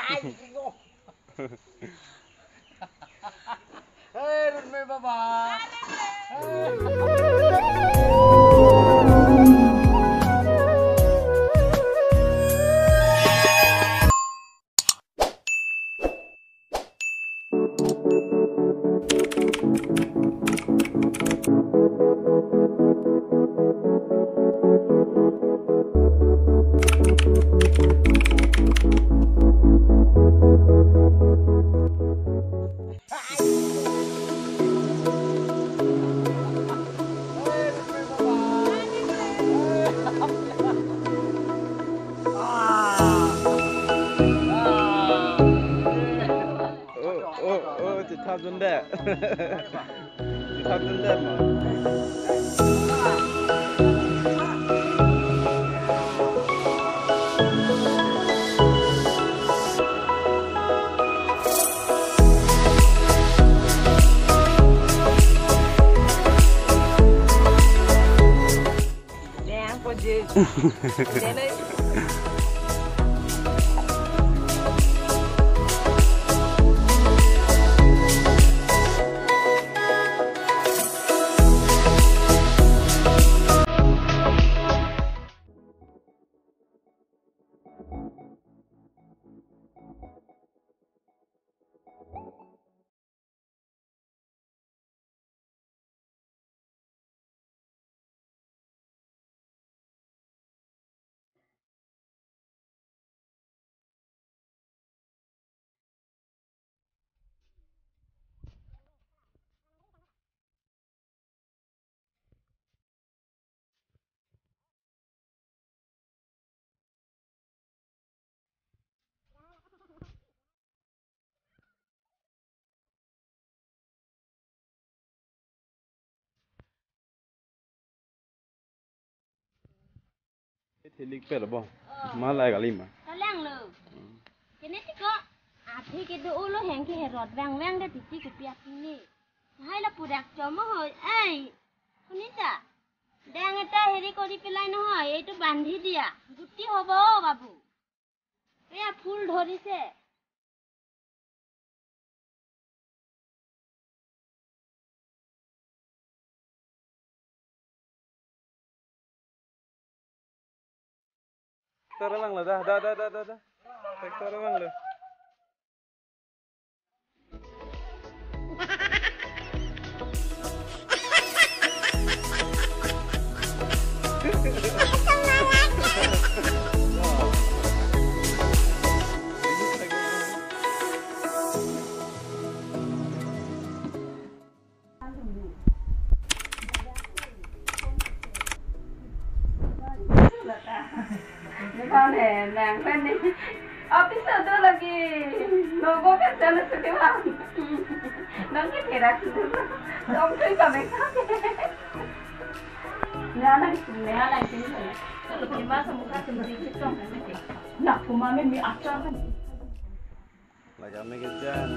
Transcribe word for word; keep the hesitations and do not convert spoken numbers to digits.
Hey, Runme Baba. Oh, oh, oh, chethap dunde. Chethap dunde ma. Deng po je. Deng le. Thelik per bo. Oh. Malai kali ma. Kalang lo. Hmm. Kene tiko. Athe kedo ulo heng ke herot vang vang de titi kepiak ini. Hai la pudak chomo hoi. Ai. Kunita. Dang eta heri kori pilai no hoi. Eitu bandhi dia. Guti hobo babu. এয়া ফুল ধৰিছে। Tractor lang lo, da, da, da, da, da, da. Tractor lang lo. Nang pen ni. Office tu lagi. Nogo kan jalan sekolah. Nang ke terak tu. Dong tu kami. Nana, nana, nana. Kalau kima semua tu mesti kita. Nak kuma mi acar kan. Lagam ni kejan.